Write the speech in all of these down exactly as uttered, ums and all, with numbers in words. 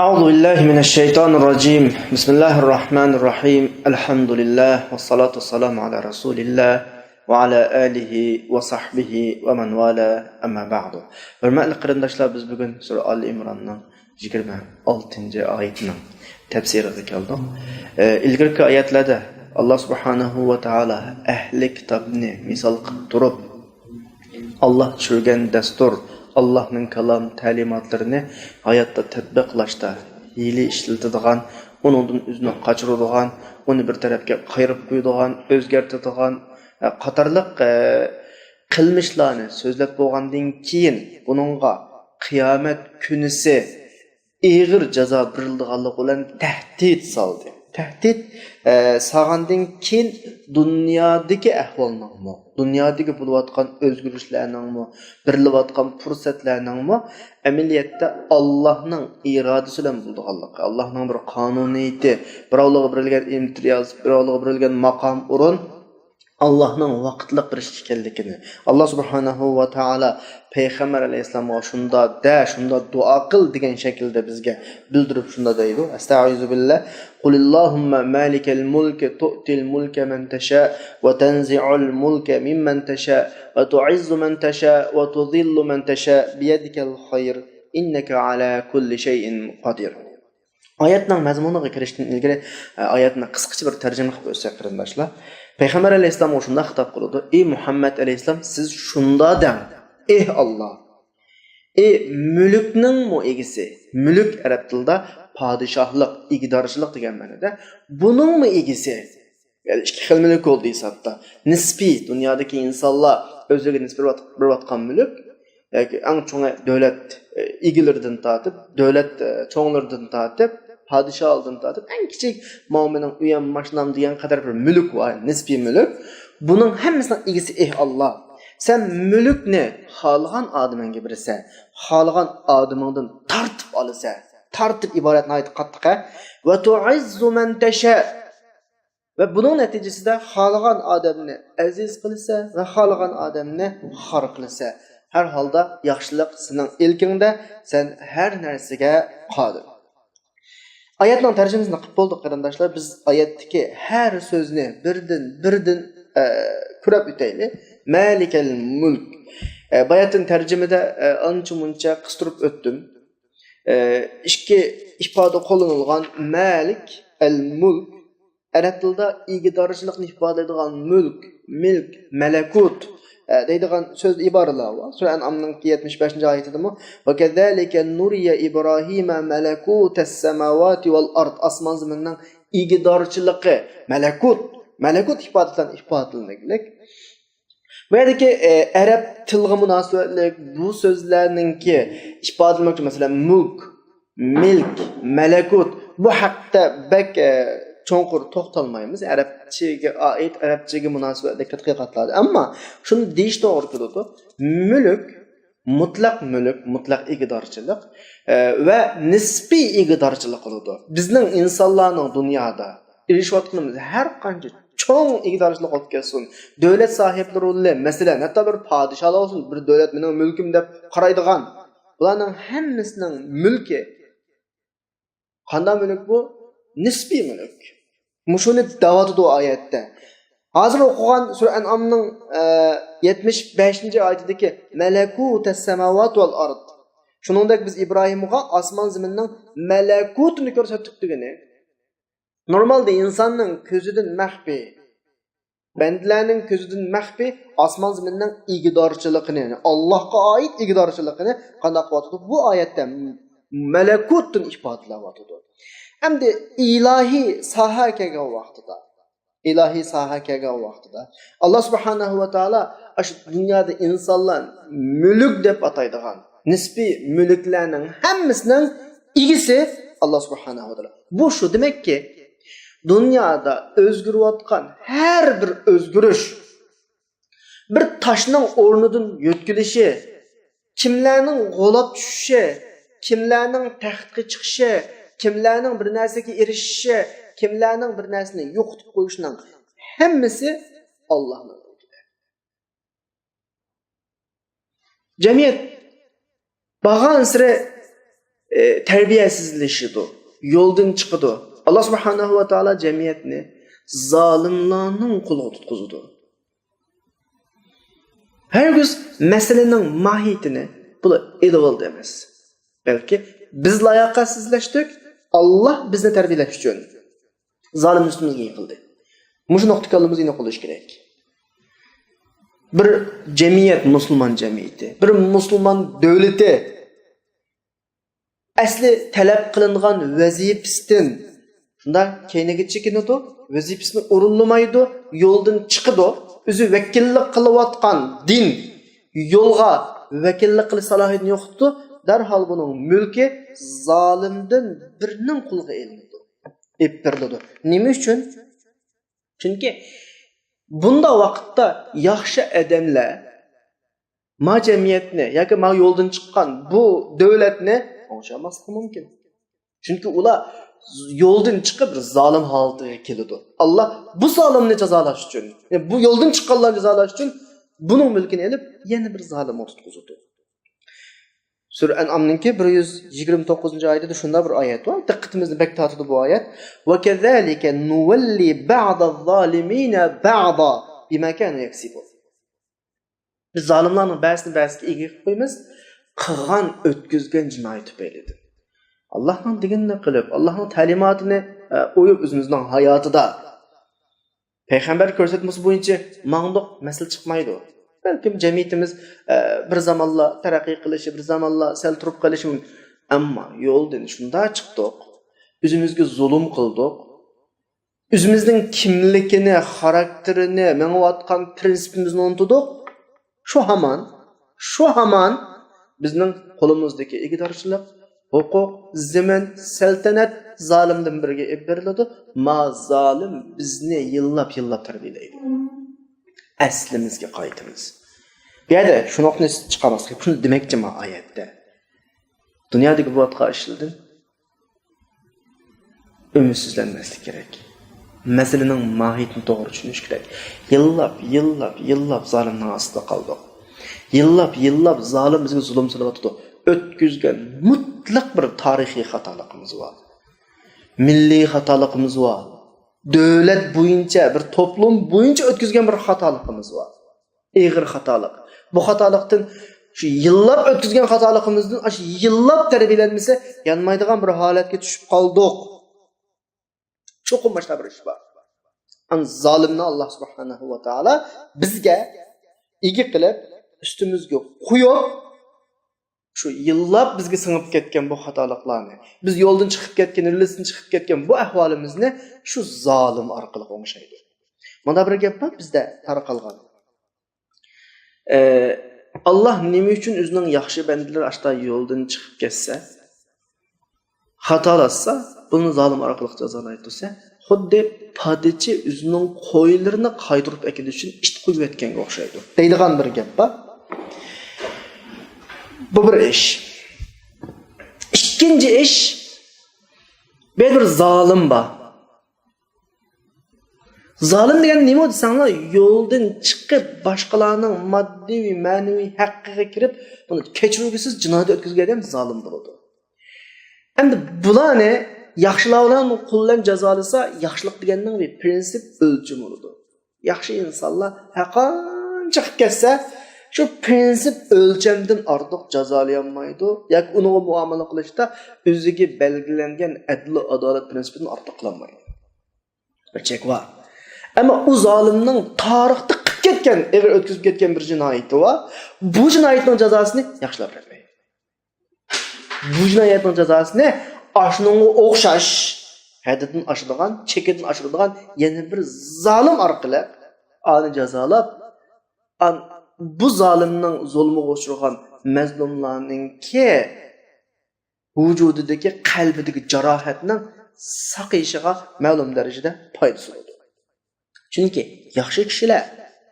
أعوذ بالله من الشيطان الرجيم. بسم الله الرحمن الرحيم. الحمد لله والصلاة والسلام على رسول الله وعلى آله وصحبه ومن والاه. أما بعد. ھۆرمەتلىك قېرىنداشلار، بىز بۈگۈن سۈرە ئالى ئىمراننىڭ يىگىرمە ئالتىنچى ئايىتىنىڭ تەپسىرىگە كەلدۇق. ئە، ئىلگىرىكى ئايەتلەردە ئاللا سۇبھانەھۇ ۋە تائالا ئەھلى كىتابنى مىسال قىلىپ تۇرۇپ، ئاللا چۈشۈرگەن دەستۇر، ئاللانىڭ كالام تەلىماتلىرىنى ھاياتتا تەتبىقلاشتا ھىيلە ئىشلىتىدىغان، ئۇنىڭدىن ئۆزىنى قاچۇرىدىغان، ئۇنى بىر تەرەپكە قايرىپ قويىدىغان، ئۆزگەرتىدىغان، ئە، قاتارلىق، ئە، قىلمىشلارنى سۆزلەپ بولغاندىن كېيىن، بۇنىڭغا قىيامەت كۈنىسى ئېغىر جازا بېرىلىدىغانلىقى بىلەن تەھدىت سالدى. تەھدىت، ئە، سالغاندىن كېيىن دۇنيادىكى ئەھۋالنىڭمۇ، دۇنيادىكى بولۇۋاتقان ئۆزگىرىشلەرنىڭمۇ، بېرىلىۋاتقان پۇرسەتلەرنىڭمۇ ئەمەلىيەتتە ئاللانىڭ ئىرادىسى بىلەن بولىدىغانلىقى، ئاللانىڭ بىر قانۇنىيىتى، بىراۋلارغا بېرىلگەن ئىمتىياز، بىراۋلارغا بېرىلگەن ماقام، ئورۇن، ئاللانىڭ ۋاقىتلىق بېرىش ئىكەنلىكىنى، ئاللا سۇبھانەھۇ ۋە تائالا پەيغەمبەر ئەلەيھىسسالامغا شۇنداق دە، شۇنداق دۇئا قىل دېگەن شەكىلدە بىزگە بىلدۈرۈپ شۇنداق دەيدۇ. ئەستەئىزۇ بىللا. قۇلىللاھۇممە مالىكەل مۇلكى تۇئتىل مۇلكە مەن تەشا ۋە تەنزىئۇل مۇلكە مىممەن تەشا ۋە تۇئىززۇ مەن تەشا ۋە تۇزىللۇ مەن تەشا بىيەدىكەل خەير ئىننەكە ئالا كۇللى شەيئىن قادىر. ئايەتنىڭ مەزمۇنىغا كىرىشتىن ئىلگىرى، ئە، ئايەتنى قىسقىچە بىر تەرجىمە قىلىپ ئۆتسەك، قېرىنداشلار. پەيغەمبەر ئەلەيھىسسالامغا شۇنداق خىتاب قىلىدۇ: «ئى مۇھەممەد ئەلەيھىسسالام، سىز شۇنداق دەڭ، ئېھ ئاللا، ئى مۈلۈكنىڭمۇ ئىگىسى.» مۈلۈك ئەرەب تىلىدا پادىشاھلىق، ئىگىدارچىلىق دېگەن مەنىدە. بۇنىڭمۇ ئىگىسى. يەنى ئىككى خىل مۈلۈك بولدى ھېسابتا. نىسپىي، دۇنيادىكى ئىنسانلار ئۆزىگە نىسبەت بېرىۋات-، بېرىۋاتقان مۈلۈك، ياكى ئەڭ چوڭى دۆلەت، ئە، ئىگىلىرىدىن تارتىپ، دۆلەت، ئە، چوڭلىرىدىن تارتىپ، پادىشاھلىرىدىن تارتىپ، ئەڭ كىچىك، ماۋۇ مېنىڭ ئۆيەم، ماشىنام دېگەن قەدەر بىر مۈلۈك بار، نىسپىي مۈلۈك. بۇنىڭ ھەممىسىنىڭ ئىگىسى، ئېھ ئاللا، سەن مۈلۈكنى خالىغان ئادىمىڭگە بېرىسەن، خالىغان ئادىمىڭدىن تارتىپ ئالىسەن. تارتىپ ئىبارەت ناھايىتى قاتتىق، ھە؟ ۋە تۇئىززۇ مەن تەشا. ۋە بۇنىڭ نەتىجىسىدە خالىغان ئادەمنى ئەزىز قىلىسەن ۋە خالىغان ئادەمنى خار قىلىسەن. ھەر ھالدا ياخشىلىق سېنىڭ ئىلكىڭدە، سەن ھەر نەرسىگە قادىر. ئايەتنىڭ تەرجىمىسىنى قىلىپ بولدۇق، قېرىنداشلار. بىز ئايەتتىكى ھەر سۆزنى بىردىن، بىردىن، ئە، كۆرۈپ ئۆتەيلى. مالىكەل مۇلك. ئە، باياتىن تەرجىمىدە، ئە، ئانچە مۇنچە قىستۇرۇپ ئۆتتۈم. ئە، ئىككى ئىپادە قوللىنىلغان، مالىك، ئەل مۇلك. ئەرەب تىلىدا ئىگىدارچىلىقنى ئىپادىلەيدىغان مۈلك، مىلك، مەلەكۇت، ئە، دەيدىغان سۆز ئىبارىلەر بار. سۈرە ئەنئامنىڭ يەتمىش بەشىنچى ئايىتىدىمۇ، «ۋە كەزالىكە نۇرىيە ئىبراھىمە مەلەكۇتەس سەماۋاتى ۋەل ئارد»، ئاسمان زېمىننىڭ ئىگىدارچىلىقى، مەلەكۇت، مەلەكۇت ئىپادىسى بىلەن ئىپادىلىنىگلىك. بۇ يەردىكى، ئە، ئەرەب تىلغا مۇناسىۋەتلىك بۇ سۆزلەرنىڭكى ئىپادىلىمەكچى، مەسىلەن، مۈلك، مىلك، مەلەكۇت، بۇ ھەقتە بەك، ئە، چوڭقۇر توختالمايمىز. ئەرەبچىگە ئائىت، ئەرەبچىگە مۇناسىۋەتلىك تەتقىقاتلاردا. ئەمما شۇنى دېيىش توغرا كېلىدۇ. مۈلۈك، مۇتلەق مۈلۈك، مۇتلەق ئىگىدارچىلىق، ئە، ۋە نىسپىي ئىگىدارچىلىق بولىدۇ. بىزنىڭ ئىنسانلارنىڭ دۇنيادا ئېرىشىۋاتقىنىمىز ھەر قانچە چوڭ ئىگىدارچىلىق بولۇپ كەتسۇن، دۆلەت ساھىبلىرى بولۇلى، مەسىلەن، ھەتتا بىر پادىشاھلار بولسۇن، بىر دۆلەت مېنىڭ مۈلكۈم دەپ قارايدىغان، بۇلارنىڭ ھەممىسىنىڭ مۈلكى قانداق مۈلۈك بۇ؟ نىسپىي مۈلۈك. مۇشۇنى دەۋاتىدۇ ئايەتتە. ھازىر ئوقۇغان سۈرە ئەنئامنىڭ، ئە، يەتمىش بەشىنچى ئايىتىدىكى مەلەكۇتەس سەماۋات ۋەل ئارد. شۇنىڭدەك بىز ئىبراھىمغا ئاسمان زېمىننىڭ مەلەكۇتىنى كۆرسەتتۇق دېگىنى. نورمالدا ئىنساننىڭ كۆزىدىن مەخپىي، بەندىلەرنىڭ كۆزىدىن مەخپىي ئاسمان زېمىننىڭ ئىگىدارچىلىقىنى، يەنى ئاللاھقا ئائىت ئىگىدارچىلىقىنى قانداق قىلىۋاتىدۇ؟ بۇ ئايەتتە مەلەكۇتتىن ئىپادىلەۋاتىدۇ. ئەمدى ئىلاھىي ساھە كەلگەن ۋاقتىدا، ئىلاھىي ساھە كەلگەن ۋاقتىدا، ئاللا سۇبھانەھۇ ۋە تائالا ئاشۇ دۇنيادا ئىنسانلار مۈلۈك دەپ ئاتايدىغان نىسپىي مۈلۈكلەرنىڭ ھەممىسىنىڭ ئىگىسى ئاللا سۇبھانەھۇ ۋە تائالا. بۇ شۇ دېمەككى، دۇنيادا ئۆزگىرىۋاتقان ھەر بىر ئۆزگىرىش، بىر تاشنىڭ ئورنىدىن يۆتكىلىشى، كىملەرنىڭ غۇلاپ چۈشۈشى، كىملەرنىڭ تەختكە چىقىشى، كىملەرنىڭ بىر نەرسىگە ئېرىشىشى، كىملەرنىڭ بىر نەرسىنى يوقىتىپ قويۇشىنىڭ ھەممىسى ئاللانىڭ ئىلكىدە. جەمئىيەت بارغانسېرى ئە، تەربىيەسىزلىشىدۇ، يولدىن چىقىدۇ. ئاللا سۇبھانەھۇ ۋە تائالا جەمئىيەتنى زالىملارنىڭ قولىغا تۇتقۇزىدۇ. ھەرگىز مەسىلىنىڭ ماھىيىتىنى بۇلار ئېلىۋالدى ئەمەس. بەلكى بىز لاياقەتسىزلەشتۇق، ئاللا بىزنى تەربىيەلەش ئۈچۈن زالىمنى ئۈستىمىزگە يىقىلدى. مۇشۇ نۇقتا كاللىمىزدا يەنە قوللاش كېرەك. بىر جەمئىيەت، مۇسۇلمان جەمئىيىتى، بىر مۇسۇلمان دۆلىتى ئەسلى تەلەپ قىلىنغان ۋەزىپىسىدىن شۇنداق كەينىگە چېكىنىدۇ، ۋەزىپىسىنى ئورۇنلىمايدۇ، يولدىن چىقىدۇ، ئۆزى ۋەكىللىك قىلىۋاتقان دىن يولغا ۋەكىللىك قىلىش سالاھىيىتىنى يوقىتىدۇ، دەرھال بۇنىڭ مۈلكى زالىمدىن بىرىنىڭ قولىغا ئېلىنىدۇ، ئېلىپ بېرىلىدۇ. نېمە ئۈچۈن؟ چۈنكى بۇنداق ۋاقىتتا ياخشى ئادەملەر ما جەمئىيەتنى ياكى ما يولدىن چىققان بۇ دۆلەتنى ئوڭشالماسلىقى مۇمكىن. چۈنكى ئۇلار يولدىن چىقىپ بىر زالىم ھالىتىگە كېلىدۇ. ئاللا بۇ زالىمنى جازالاش ئۈچۈن، يەنى بۇ يولدىن چىققانلارنى جازالاش ئۈچۈن بۇنىڭ مۈلكىنى ئېلىپ يەنە بىر زالىمغا تۇتقۇزىدۇ. سۈرە ئەنئامنىڭكى بىر يۈز يىگىرمە توققۇزىنچى ئايىتىدە شۇنداق بىر ئايەت بار. دىققىتىمىزنى بەك تارتىدۇ بۇ ئايەت. وَكَذَلِكَ نُوَلِّي بَعْضَ الظَّالِمِينَ بَعْضًا بِمَا كَانُوا يَكْسِبُونَ. بىز زالىملارنىڭ بەزىسىنى بەزىسىگە ئىگە قىلىپ قويىمىز، قىلغان، ئۆتكۈزگەن جىنايى تۈپەيلىدىن. ئاللاھنىڭ دېگىنىنى قىلىپ، ئاللاھنىڭ تەلىماتىنى، ئە، ئويۇپ ئۆزىمىزنىڭ ھاياتىدا پەيغەمبەر كۆرسەتمىسى بويىچە ماڭدۇق، مەسىلە چىقمايدۇ. بەلكىم جەمئىيىتىمىز، ئە، بىر زامانلا تەرەققىي قىلىشى، بىر زامانلا سەل تۇرۇپ قېلىشى مۇمكىن. ئەمما يولدىن شۇنداق چىقتۇق، ئۆزىمىزگە زۇلۇم قىلدۇق، ئۆزىمىزنىڭ كىملىكىنى، خاراكتېرىنى، مېڭىۋاتقان پىرىنسىپىمىزنى ئۇنتۇدۇق. شۇ ھامان، شۇ ھامان بىزنىڭ قولىمىزدىكى ئىگىدارچىلىق، ھوقۇق، زېمىن، سەلتەنەت زالىمدىن بىرىگە ئېلىپ بېرىلىدۇ. ما زالىم بىزنى يىللاپ، يىللاپ تەربىيەلەيدۇ. ئەسلىمىزگە قايتىمىز. بۇ يەردە شۇ نۇقتىنى چىقارماسلىق، شۇنى دېمەكچى ما ئايەتتە. دۇنيادىكى بولۇۋاتقان ئىشلاردىن ئۈمىدسىزلەنمەسلىك كېرەك. مەسىلىنىڭ ماھىيىتىنى توغرا چۈشىنىش كېرەك. يىللاپ، يىللاپ، يىللاپ زالىمنىڭ ئاستىدا قالدۇق. يىللاپ، يىللاپ زالىم بىزگە زۇلۇم سېلىۋاتىدۇ. ئۆتكۈزگەن مۇتلەق بىر تارىخىي خاتالىقىمىز بار. مىللىي خاتالىقىمىز بار. دۆلەت بويىچە، بىر توپلۇم بويىچە ئۆتكۈزگەن بىر خاتالىقىمىز بار. ئېغىر خاتالىق. بۇ خاتالىقتىن، شۇ يىللاپ ئۆتكۈزگەن خاتالىقىمىزدىن، ئاشۇ يىللاپ تەربىيەلەنمىسە، يانمايدىغان بىر ھالەتكە چۈشۈپ قالدۇق. چوقۇم مۇشۇنداق بىر ئىش بار. ئەنە زالىمنى ئاللا سۇبھانەھۇ ۋە تائالا بىزگە ئىگە قىلىپ، ئۈستىمىزگە قويۇپ، شۇ يىللاپ بىزگە سىڭىپ كەتكەن بۇ خاتالىقلارنى، بىز يولدىن چىقىپ كەتكەن، رېلىستىن چىقىپ كەتكەن بۇ ئەھۋالىمىزنى شۇ زالىم ئارقىلىق ئوڭشايدۇ. مانا بىر گەپ بار بىزدە تارقالغان. ئە، ئاللا نېمە ئۈچۈن ئۆزىنىڭ ياخشى بەندىلىرى ئاشتا يولدىن چىقىپ كەتسە، خاتالاشسا، بۇنى زالىم ئارقىلىق جازالايدۇ دېسە، خۇددى پادىچى ئۆزىنىڭ قويلىرىنى قايتۇرۇپ ئەكېلىش ئۈچۈن ئىت قويۇۋەتكەنگە ئوخشايدۇ دەيدىغان بىر گەپ بار. بۇ بىر ئىش. ئىككىنچى ئىش، بۇ يەردە بىر زالىم بار. زالىم دېگەن نېمە دېسەڭلار، يولدىن چىقىپ، باشقىلارنىڭ ماددىي، مەنىۋى ھەققىگە كىرىپ، بۇنى كەچۈرگۈسىز جىنايەت ئۆتكۈزگەن ئادەم زالىم بولىدۇ. ئەمدى بۇلارنى ياخشىلار بىلەن قۇل بىلەن جازالىسا، ياخشىلىق دېگەننىڭ بىر پرىنسىپ، ئۆلچىمى بولىدۇ. ياخشى ئىنسانلار ھەرقانچە قىلىپ كەتسە، شۇ پرىنسىپ ئۆلچەمدىن ئارتۇق جازالىيالمايدۇ ياكى ئۇنىڭغا مۇئامىلە قىلىشتا ئۆزىگە بەلگىلەنگەن ئەدىل-ئادالەت پرىنسىپىدىن ئارتۇق قىلالمايدۇ. بىر چەك بار. ئەمما ئۇ زالىمنىڭ تارىختا قىلىپ كەتكەن، ئېغىر ئۆتكۈزۈپ كەتكەن بىر جىنايىتى بار. بۇ جىنايەتنىڭ جازاسىنى ياخشىلار بېرەلمەيدۇ. بۇ جىنايەتنىڭ جازاسىنى ئاشۇنىڭغا ئوخشاش ھەددىدىن ئاشىدىغان، چېكىدىن ئاشىدىغان يەنە بىر زالىم ئارقىلىق ئانى جازالاپ، ئان-، بۇ زالىمنىڭ زۇلمىغا ئۇچرىغان مەزلۇملارنىڭكى ۋۇجۇدىدىكى، قەلبىدىكى جاراھەتنىڭ ساقىيىشىغا مەلۇم دەرىجىدە پايدىسى بولىدۇ. چۈنكى ياخشى كىشىلەر،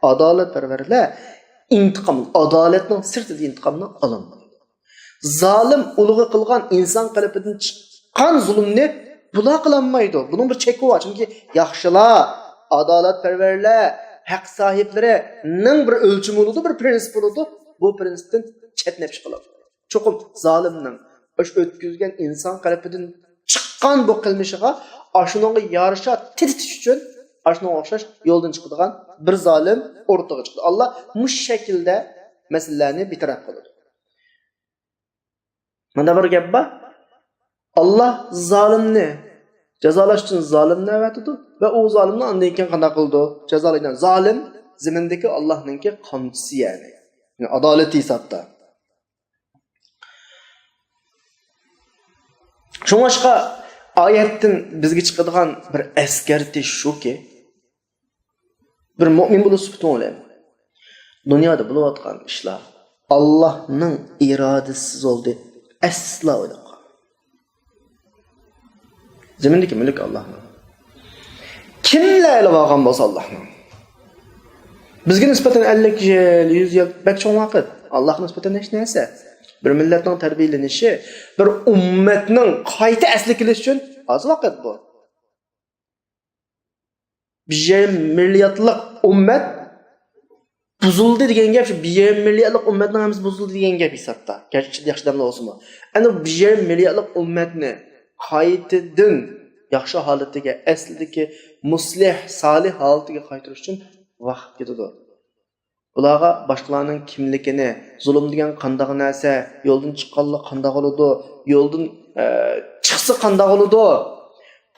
ئادالەتپەرۋەرلەر ئىنتىقام، ئادالەتنىڭ سىرتىدا ئىنتىقامنى ئالالمايدۇ. زالىم ئۇلىغا قىلغان ئىنسان قېلىپىدىن چىققان زۇلۇمنى بۇلار قىلالمايدۇ. بۇنىڭ بىر چېكى بار. چۈنكى ياخشىلار، ئادالەتپەرۋەرلەر، ھەق ساھىبلىرىنىڭ بىر ئۆلچىمى بولىدۇ، بىر پرىنسىپ بولىدۇ. بۇ پرىنسىپتىن چەتنەپ چىقىلىدۇ. چوقۇم زالىمنىڭ ئۆتكۈزگەن ئىنسان قەلبىدىن چىققان بۇ قىلمىشىغا ئاشۇنىڭغا يارىشا تېتىتىش ئۈچۈن ئاشۇنىڭغا ئوخشاش يولدىن چىقىدىغان بىر زالىم ئورتىغا چىقتى. ئاللا مۇشۇ شەكىلدە مەسىلىلەرنى بىتەرەپ قىلىدۇ. مۇندا بىر گەپ بار. ئاللا زالىمنى جازالاش ئۈچۈن زالىمنى ئەۋەتىدۇ ۋە ئۇ زالىمنى ئاندىن كېيىن قانداق قىلىدۇ؟ جازالايدۇ. زالىم زېمىندىكى ئاللانىڭكى قامچىسى، يەنى. يەنى ئادالىتى ھېسابتا. شۇڭلاشقا ئايەتتىن بىزگە چىقىدىغان بىر ئەسكەرتىش شۇكى، بىر مۆمىن بولۇش سۈپىتىڭ بىلەن دۇنيادا بولۇۋاتقان ئىشلار ئاللانىڭ ئىرادىسىسىز بولدى، ئەسلا ئويلاپ قالما. زېمىندىكى مۈلۈك ئاللانىڭ. كىملەر ئېلىپ ئالغان بولسا ئاللانىڭ. بىزگە نىسبەتەن ئەللىك يىل، يۈز يىل بەك چوڭ ۋاقىت. ئاللاغا نىسبەتەن ھېچ نەرسە. بىر مىللەتنىڭ تەربىيەلىنىشى، بىر ئۈممەتنىڭ قايتا ئەسلىگە كېلىشى ئۈچۈن ئاز ۋاقىت بۇ. بىر يېرىم مىلياردلىق ئۈممەت بۇزۇلدى دېگەن گەپ، شۇ بىر يېرىم مىلياردلىق ئۈممەتنىڭ ھەممىسى بۇزۇلدى دېگەن گەپ ھېسابتا. گەرچە ئىچىدە ياخشى ئادەملەر بولسىمۇ. ئەنە بىر يېرىم مىلياردلىق ئۈممەتنى قايتىدىن ياخشى ھالىتىگە، ئەسلىدىكى مۇسلىھ، سالىھ ھالىتىگە قايتۇرۇش ئۈچۈن ۋاقىت كېتىدۇ. بۇلارغا باشقىلارنىڭ كىملىكىنى، زۇلۇم دېگەن قانداق نەرسە، يولدىن چىققانلار قانداق بولىدۇ، يولدىن، ئە، چىقسا قانداق بولىدۇ،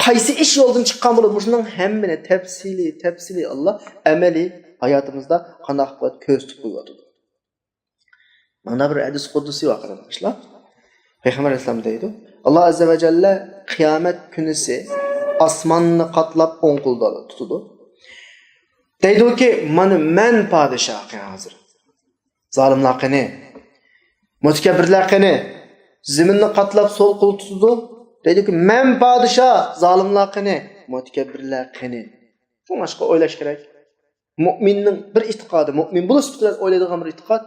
قايسى ئىش يولدىن چىققان بولىدۇ، مۇشۇنىڭ ھەممىنى تەپسىلىي، تەپسىلىي ئاللا ئەمەلىي ھاياتىمىزدا قانداق قىلىپ كۆرسىتىپ قويۇۋاتىدۇ. مانا بىر ھەدىس قۇدسىي بار، قېرىنداشلار. پەيغەمبەر ئەلەيھىسسالام دەيدۇ، ئاللا ئەززە ۋە جەللە قىيامەت كۈنىسى ئاسماننى قاتلاپ ئوڭ قولىدا تۇتىدۇ. دەيدۇكى، مانا مەن پادىشاھ ھازىر. زالىملار قېنى؟ مۇتەكەببىرلەر قېنى؟ زېمىننى قاتلاپ سول قول تۇتىدۇ. دەيدۇكى، مەن پادىشاھ، زالىملار قېنى؟ مۇتەكەببىرلەر قېنى؟ شۇڭلاشقا ئويلاش كېرەك. مۆمىننىڭ بىر ئېتىقادى، مۆمىن بولۇش سۈپىتى بىلەن ئويلايدىغان بىر ئېتىقاد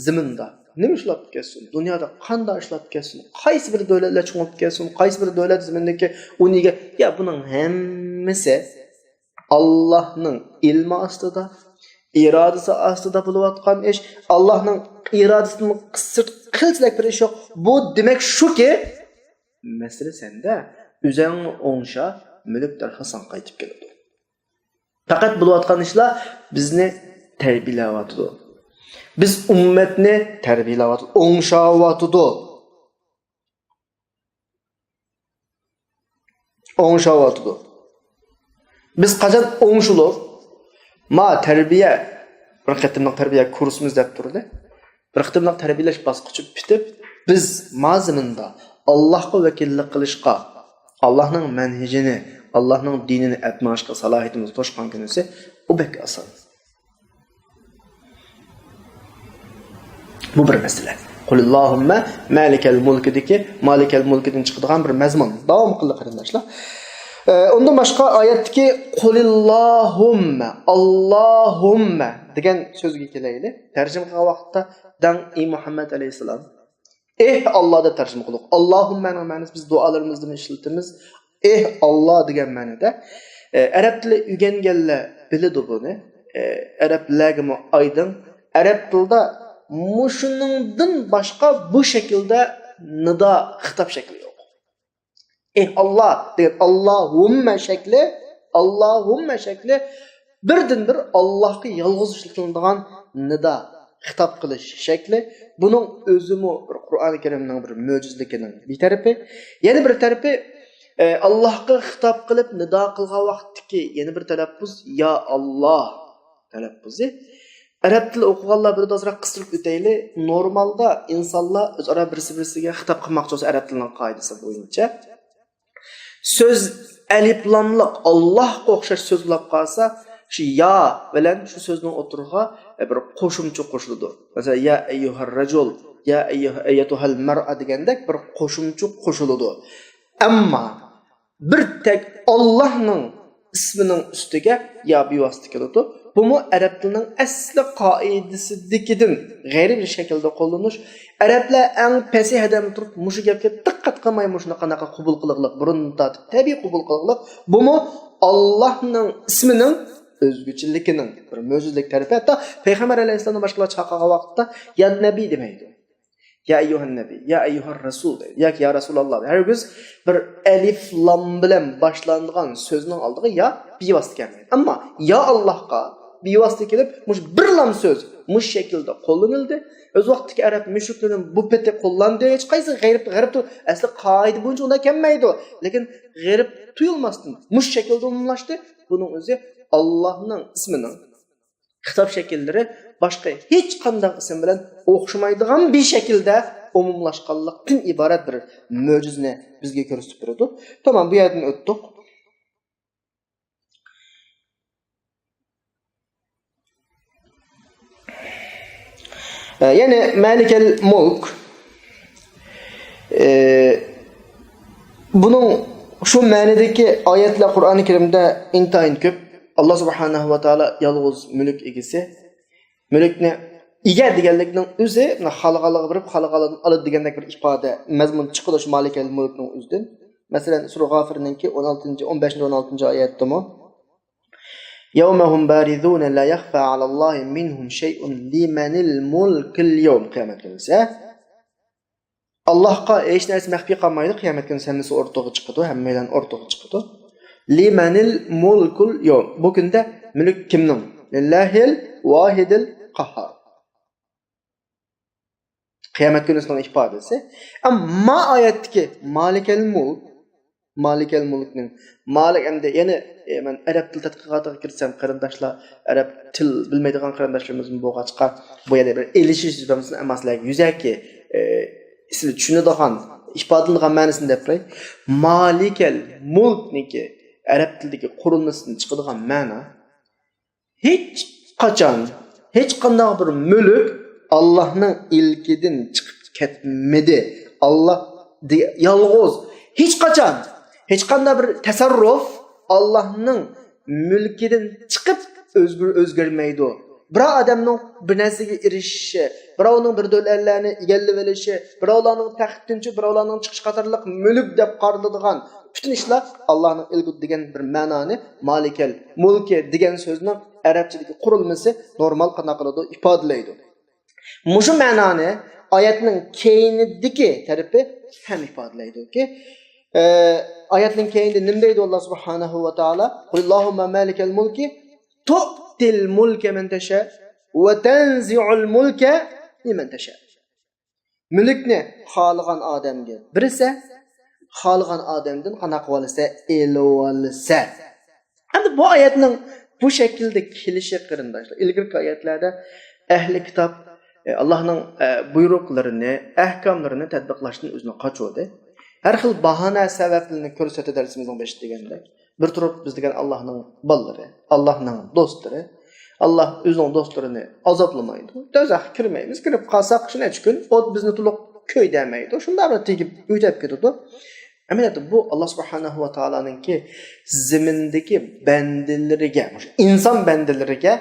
زېمىندا نېمە ئىش بولۇپ كەتسۇن، دۇنيادا قانداق ئىش بولۇپ كەتسۇن، قايسى بىر دۆلەتلەر چوڭىيىپ كەتسۇن، قايسى بىر دۆلەت زېمىندىكى ئۇنىگە، يا، بۇنىڭ ھەممىسى ئاللاھنىڭ ئىلمى ئاستىدا، ئىرادىسى ئاستىدا بولۇۋاتقان ئىش. ئاللاھنىڭ ئىرادىسىدىن سىرت قىلچىلىك بىر ئىش يوق. بۇ دېمەك شۇكى، مەسىلە سەندە، ئۆزۈڭنى ئوڭشا، مۈلۈك دەرھال ساڭا قايتىپ كېلىدۇ. پەقەت بولۇۋاتقان ئىشلار بىزنى تەربىيەلەۋاتىدۇ. بىز ئۈممەتنى تەربىيەلەۋاتىدۇ، ئوڭشاۋاتىدۇ. ئوڭشاۋاتىدۇ. بىز قاچان ئوڭشىلىپ، ما تەربىيە، بىر قېتىملىق تەربىيە كۇرسىمىز دەپ تۇردى. بىر قېتىملىق تەربىيەلەش باسقۇچى پۈتۈپ، بىز ما زېمىندا ئاللاھقا ۋەكىللىك قىلىشقا، ئاللاھنىڭ مەنھىجىنى، ئاللاھنىڭ دىنىنى ئەپ مېڭىشقا سالاھىيىتىمىز توشقان كۈنىسى، ئۇ بەك ئاسان. بۇ بىر مەسىلە. قۇلىللاھۇممە مالىكەل مۇلكىدىكى مالىكەل مۇلكىدىن چىقىدىغان بىر مەزمۇن. داۋامى قىلدى، قېرىنداشلار. ئە، ئۇندىن باشقا ئايەتتىكى قۇلىللاھۇممە، ئاللاھۇممە دېگەن سۆزگە كېلەيلى. تەرجىمە قىلغان ۋاقىتتا دەڭ، ئى مۇھەممەد ئەلەيھىسسالام، ئېھ ئاللا دەپ تەرجىمە قىلدۇق. ئاللاھۇممەنىڭ مەنىسى بىز دۇئالىرىمىزدىمۇ ئىشلىتىمىز. ئېھ ئاللا دېگەن مەنىدە. ئە، ئەرەب تىلى ئۆگەنگەنلەر بىلىدۇ بۇنى. ئە، ئەرەبلەرگىمۇ ئايدىڭ. ئەرەب تىلىدا مۇشۇنىڭدىن باشقا بۇ شەكىلدە نىدا، خىتاب شەكلى يوق. ئېھ ئاللا دېگەن ئاللاھۇممە شەكلى، ئاللاھۇممە شەكلى بىردىنبىر ئاللاھقا يالغۇز ئىشلىتىلىدىغان نىدا، خىتاب قىلىش شەكلى. بۇنىڭ ئۆزىمۇ بىر قۇرئان كەرىمنىڭ بىر مۆجىزىلىكىنىڭ بىر تەرىپى. يەنە بىر تەرىپى، ئە، ئاللاھقا خىتاب قىلىپ نىدا قىلغان ۋاقىتتىكى يەنە بىر تەلەپپۇز، يا ئاللا تەلەپپۇزى. ئەرەب تىلى ئوقۇغانلار بىلىدۇ، ئازراق قىستۇرۇپ ئۆتەيلى. نورمالدا ئىنسانلار ئۆزئارا بىرسى-بىرسىگە خىتاب قىلماقچى بولسا، ئەرەب تىلىنىڭ قائىدىسى بويىچە، سۆز ئەلىپلاملىق ئاللاھقا ئوخشاش سۆز بولۇپ قالسا، شۇ يا بىلەن شۇ سۆزنىڭ ئوتتۇرىغا بىر قوشۇمچە قوشۇلىدۇ. مەسىلەن، يا ئەييۇھەر رەجۇل، يا ئەييۇھ-، ئەييەتۇھەل مەرئە دېگەندەك بىر قوشۇمچە قوشۇلىدۇ. ئەمما بىر تەك ئاللاھنىڭ ئىسمىنىڭ ئۈستىگە يا بىۋاسىتە كېلىدۇ. بۇمۇ ئەرەب تىلىنىڭ ئەسلى قائىدىسىدىكىدىن غەيرىي بىر شەكىلدە قوللىنىش. ئەرەبلەر ئەڭ پەسىھ ئادەم تۇرۇپ، مۇشۇ گەپكە دىققەت قىلماي، مۇشۇنى قانداق قوبۇل قىلغلىق، بۇرۇندىن تارتىپ تەبىئىي قوبۇل قىلغلىق. بۇمۇ ئاللاھنىڭ ئىسمىنىڭ ئۆزگىچىلىكىنىڭ بىر مۆجىزىلىك تەرىپى. ھەتتا پەيغەمبەر ئەلەيھىسسالامدىن باشقىلار چاقىرغان ۋاقىتتا يا نەبى دېمەيدۇ. يا ئەييۇھەن نەبىي، يا ئەييۇھەر رەسۇل دەيدۇ ياكى يا رەسۇلاللا دەيدۇ. ھەرگىز بىر ئەلىف لام بىلەن باشلانغان سۆزنىڭ ئالدىغا يا بىۋاسىتە كەلمەيدۇ. ئەمما يا ئاللاھقا بىۋاسىتە كېلىپ، مۇشۇ بىر لام سۆز مۇشۇ شەكىلدە قوللىنىلدى. ئۆز ۋاقتىدىكى ئەرەب مۇشرىكلىرىنىڭ بۇ پېتى قوللاندى. ھېچقايسى غەرب، غەرب تۇ-، ئەسلى قائىدە بويىچە ئۇنداق كەلمەيدۇ. لېكىن غەرب تۇيۇلماستىن مۇشۇ شەكىلدە ئومۇملاشتى. بۇنىڭ ئۆزى ئاللاھنىڭ ئىسمىنىڭ خىتاب شەكىللىرى باشقا ھېچقانداق ئىسىم بىلەن ئوخشىمايدىغان بىر شەكىلدە ئومۇملاشقانلىقتىن ئىبارەت بىر مۆجىزىنى بىزگە كۆرسىتىپ بېرىدۇ. تامام، بۇ يەردىن ئۆتتۇق. ئە، يەنى مالىكەل مۇلك، ئە، بۇنىڭ شۇ مەنىدىكى ئايەتلەر قۇرئانى كەرىمدە ئىنتايىن كۆپ. ئاللا سۇبھانەھۇ ۋە تائالا يالغۇز مۈلۈك ئىگىسى. مۈلۈكنى ئىگە دېگەنلىكنىڭ ئۆزى، مانا، خالىغانلىقىغا بېرىپ، خالىغانلىقىدىن ئالىدۇ دېگەندەك بىر ئىپادە، مەزمۇن چىقىدۇ شۇ مالىكەل مۇلكنىڭ ئۆزىدىن. مەسىلەن، سۈرە غافىرنىڭكى ئون ئالتىنچى، ئون بەشىنچى، ئون ئالتىنچى ئايەتتىمۇ، يوم هم بارزون لا يخفى على الله منهم شيء لمن الملك اليوم. قىيامەت كۈنى دېسە، ئاللاھقا ھېچ نەرسە مەخپىي قالمايدۇ. قىيامەت كۈنى ھەممىسى ئوتتۇرىغا چىقىدۇ، ھەممەيلەن ئوتتۇرىغا چىقىدۇ. لمن الملك اليوم. بۇ كۈندە مۈلۈك كىمنىڭ؟ لله الواحد القهار. قىيامەت كۈنىسىنىڭ ئىپادىسى. ئەمما ئايەتتىكى مالىكەل مۇلك، مالىكەل مۇلكنىڭ، مالىك ئەمدى يەنە، ئە، مەن ئەرەب تىل تەتقىقاتىغا كىرسەم، قېرىنداشلار ئەرەب تىل بىلمەيدىغان قېرىنداشلىرىمىزمۇ بولغاچقا، بۇ يەردە بىر ئېلىشىش بولمىسۇن، ئەمما سىلەرگە يۈزەكى، ئە، سىلەر چۈشىنىدىغان، ئىپادىلىنىدىغان مەنىسىنى دەپ بېرەي. مالىكەل مۇلكنىڭكى ئەرەب تىلىدىكى قۇرۇلمىسىدىن چىقىدىغان مەنا، ھېچقاچان، ھېچقانداق بىر مۈلۈك ئاللاھنىڭ ئىلكىدىن چىقىپ كەتمىدى. ئاللاھ دې-، يالغۇز، ھېچقاچان، ھېچقانداق بىر تەسەررۇپ ئاللاھنىڭ مۈلكىدىن چىقىپ ئۆزگىر-، ئۆزگەرمەيدۇ. بىراۋ ئادەمنىڭ بىر نەرسىگە ئېرىشىشى، بىراۋنىڭ بىر دۆلەتلەرنى ئىگىلىۋېلىشى، بىراۋلارنىڭ تەختتىنچۇ، بىراۋلارنىڭ چىقىشى قاتارلىق مۈلۈك دەپ قارىلىدىغان پۈتۈن ئىشلار ئاللاھنىڭ ئىلكىدە دېگەن بىر مەنانى، مالىكەل مۇلكى دېگەن سۆزنىڭ ئەرەبچىدىكى قۇرۇلمىسى نورمال قانداق قىلىدۇ؟ ئىپادىلەيدۇ. مۇشۇ مەنانى ئايەتنىڭ كەينىدىكى تەرىپى ھەم ئىپادىلەيدۇكى، ئە، ئايەتنىڭ كەينىدە نېمە دەيدۇ ئاللا سۇبھانەھۇ ۋە تائالا؟ قۇلىللاھۇممە مالىكەل مۇلكى تۇئتىل مۇلكە مەن تەشا ۋە تەنزىئۇل مۇلكە مىممەن تەشا. مۈلۈكنى خالىغان ئادەمگە بېرىسەن، خالىغان ئادەمدىن قانداق قىلىۋالىسەن؟ ئېلىۋالىسەن. ئەمدى بۇ ئايەتنىڭ بۇ شەكىلدە كېلىشى، قېرىنداشلار، ئىلگىرىكى ئايەتلەردە ئەھلى كىتاب، ئە، ئاللاھنىڭ، ئە، بۇيرۇقلىرىنى، ئەھكاملىرىنى تەتبىقلاشتىن ئۆزىنى قاچۇردى. ھەر خىل باھانە سەۋەبلىرىنى كۆرسەتتى دەرسىمىزنىڭ بېشىدا دېگەندەك. بىر تۇرۇپ بىز دېگەن ئاللاھنىڭ بالىلىرى، ئاللاھنىڭ دوستلىرى، ئاللاھ ئۆزىنىڭ دوستلىرىنى ئازابلىمايدۇ. دوزاخقا كىرمەيمىز، كىرىپ قالساق شۇ نەچچە كۈن ئوت بىزنى تولۇق كۆيدۈرمەيدۇ. شۇنداق بىر تېگىپ ئۆتۈپ كېتىدۇ. ئەمەلىيەتتە بۇ ئاللاھ سۇبھانەھۇ ۋە تائالانىڭكى زېمىندىكى بەندىلىرىگە، مۇشۇ ئىنسان بەندىلىرىگە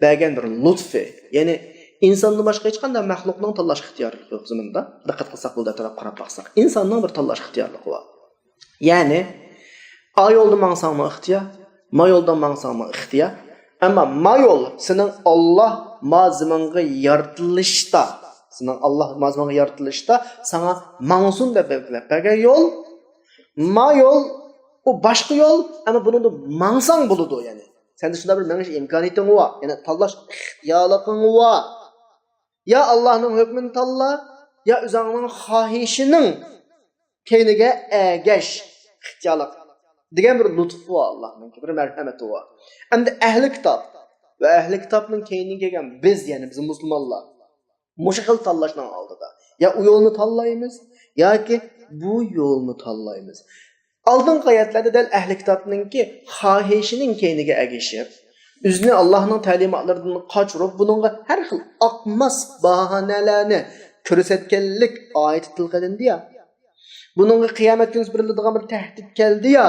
بەرگەن بىر لۇتفى. يەنى ئىنساندىن باشقا ھېچقانداق مەخلۇقنىڭ تاللاش ئىختىيارلىقى يوق زېمىندا. دىققەت قىلساق بولىدۇ، ئەتراپقا قاراپ باقساق. ئىنساننىڭ بىر تاللاش ئىختىيارلىقى بار. يەنى، ئا يولدا ماڭساڭمۇ ئىختىيار، ما يولدا ماڭساڭمۇ ئىختىيار. ئەمما ما يول سېنىڭ ئاللاھ ما زېمىنغا يارىتىلىشتا، سېنىڭ ئاللاھ ما زېمىنغا يارىتىلىشتا ساڭا ماڭسۇن دەپ بەلگىلەپ بەرگەن يول. ما يول، ئۇ باشقا يول، ئەمما بۇنىڭدا ماڭساڭ بولىدۇ، يەنى. سەندە شۇنداق بىر مېڭىش ئىمكانىيىتىڭ بار، يەنى تاللاش ئىختىيارلىقىڭ بار. يا ئاللاھنىڭ ھۆكمىنى تاللا، يا ئۆزۈڭنىڭ خاھىشىنىڭ كەينىگە ئەگەش، ئىختىيارلىق دېگەن بىر لۇتفى بار ئاللاھنىڭكى، بىر مەرھەمىتى بار. ئەمدى ئەھلى كىتاب ۋە ئەھلى كىتابنىڭ كەينىدىن كەلگەن بىز، يەنى بىز مۇسۇلمانلار مۇشۇ خىل تاللاشنىڭ ئالدىدا. يا ئۇ يولنى تاللايمىز، ياكى بۇ يولنى تاللايمىز. ئالدىنقى ئايەتلەردە دەل ئەھلى كىتابنىڭكى خاھىشىنىڭ كەينىگە ئەگىشىپ، ئۆزىنى ئاللاھنىڭ تەلىماتلىرىدىن قاچۇرۇپ، بۇنىڭغا ھەر خىل ئاقماس باھانەلەرنى كۆرسەتكەنلىك ئايىتى تىلغا ئېلىندى يا. بۇنىڭغا قىيامەت كۈنى بېرىلىدىغان بىر تەھدىت كەلدى يا.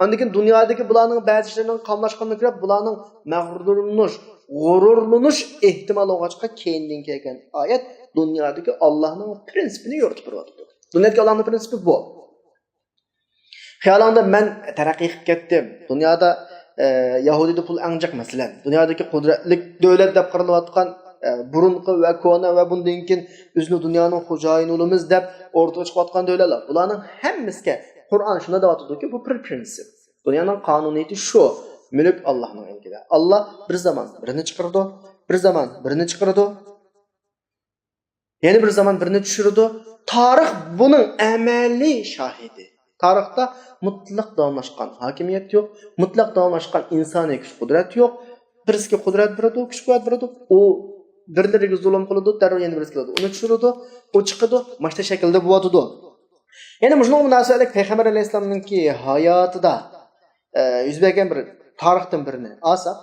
ئاندىن كېيىن دۇنيادىكى بۇلارنىڭ بەزى ئىشلىرىنىڭ قاملاشقىنىنى كۆرۈپ، بۇلارنىڭ مەغرۇرلىنىش، غۇرۇرلىنىش ئېھتىمالى بولغاچقا، كەينىدىن كەلگەن ئايەت دۇنيادىكى ئاللاھنىڭ پرىنسىپىنى يورۇتۇپ بېرىۋاتىدۇ. دۇنيادىكى ئاللاھنىڭ پرىنسىپى بۇ. خىيالىڭدا مەن تەرەققىي قىلىپ كەتتىم. دۇنيادا، ئە، يەھۇدىيدا پۇل ئەڭ جىق، مەسىلەن. دۇنيادىكى قۇدرەتلىك دۆلەت دەپ قارىلىۋاتقان، ئە، بۇرۇنقى ۋە كونا ۋە بۇندىن كېيىن ئۆزىنى دۇنيانىڭ خوجايىنى بولىمىز دەپ ئورتىغا چىقىۋاتقان دۆلەتلەر. بۇلارنىڭ ھەممىسىگە قۇرئان شۇنداق دەۋاتىدۇكى، بۇ بىر پرىنسىپ. دۇنيانىڭ قانۇنىيىتى شۇ. مۈلۈك ئاللاھنىڭ ئىلكىدە. ئاللاھ بىر زامان بىرىنى چىقىرىدۇ، بىر زامان بىرىنى چىقىرىدۇ. يەنە بىر زامان بىرنى چۈشۈرىدۇ. تارىخ بۇنىڭ ئەمەلىي شاھىدى. تارىختا مۇتلەق داۋاملاشقان ھاكىمىيەت يوق، مۇتلەق داۋاملاشقان ئىنسانىي كۈچ-قۇدرەت يوق. بىرسىگە قۇدرەت بېرىدۇ، كۈچ-قۇۋۋەت بېرىدۇ، ئۇ بىرلىرىگە زۇلۇم قىلىدۇ، دەررۇ يەنە بىرسى كېلىدۇ، ئۇنى چۈشۈرىدۇ، ئۇ چىقىدۇ، ماشتا شەكىلدە بولۇۋاتىدۇ. يەنە مۇشۇنىڭغا مۇناسىۋەتلىك پەيغەمبەر ئەلەيھىسسالامنىڭكى ھاياتىدا، ئە، يۈز بەرگەن بىر تارىختىن بىرنى ئالساق،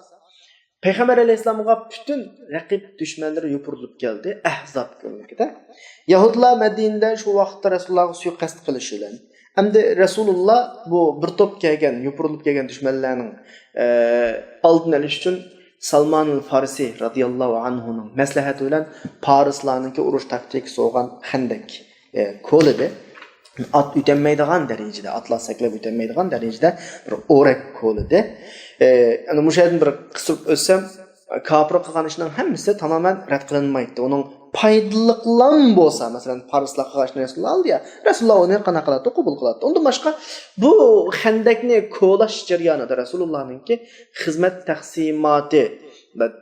پەيغەمبەر ئەلەيھىسسالامغا پۈتۈن رەقىب دۈشمەنلىرى يوپۇرۇلۇپ كەلدى ئەھزاب كۆللۈكىدە. يەھۇدىيلار مەدىنىدە شۇ ۋاقىتتا رەسۇلۇللاغا سۇيىقەست قىلىش بىلەن، ئەمدى رەسۇلۇللا بۇ بىر توپ كەلگەن، يوپۇرۇلۇپ كەلگەن دۈشمەنلەرنىڭ، ئە، ئالدىنى ئېلىش ئۈچۈن سالمانۇل فارسى رەزىياللاھۇ ئەنھۇنىڭ مەسلىھەتى بىلەن پارسلارنىڭكى ئۇرۇش تاكتىكىسى بولغان خەندەك ئە، كولىدى. ئات ئۆتەلمەيدىغان دەرىجىدە، ئاتلار سەكرەپ ئۆتەلمەيدىغان دەرىجىدە بىر ئورەك كولىدى. ئە، ئەنە مۇشۇ يەردىن بىر قىستۇرۇپ ئۆتسەم، كاپىر قىلغان ئىشنىڭ ھەممىسى تامامەن رەت قىلىنمايتتى. ئۇنىڭ پايدىلىقلام بولسا، مەسىلەن، پارسلار قىلغان ئىشنى رەسۇلۇللا ئالدى يا، رەسۇلۇللا ئۇنى قانداق قىلاتتى؟ قوبۇل قىلاتتى. ئۇندىن باشقا، بۇ خەندەكنى كولاش جەريانىدا رەسۇلۇللانىڭكى خىزمەت تەقسىماتى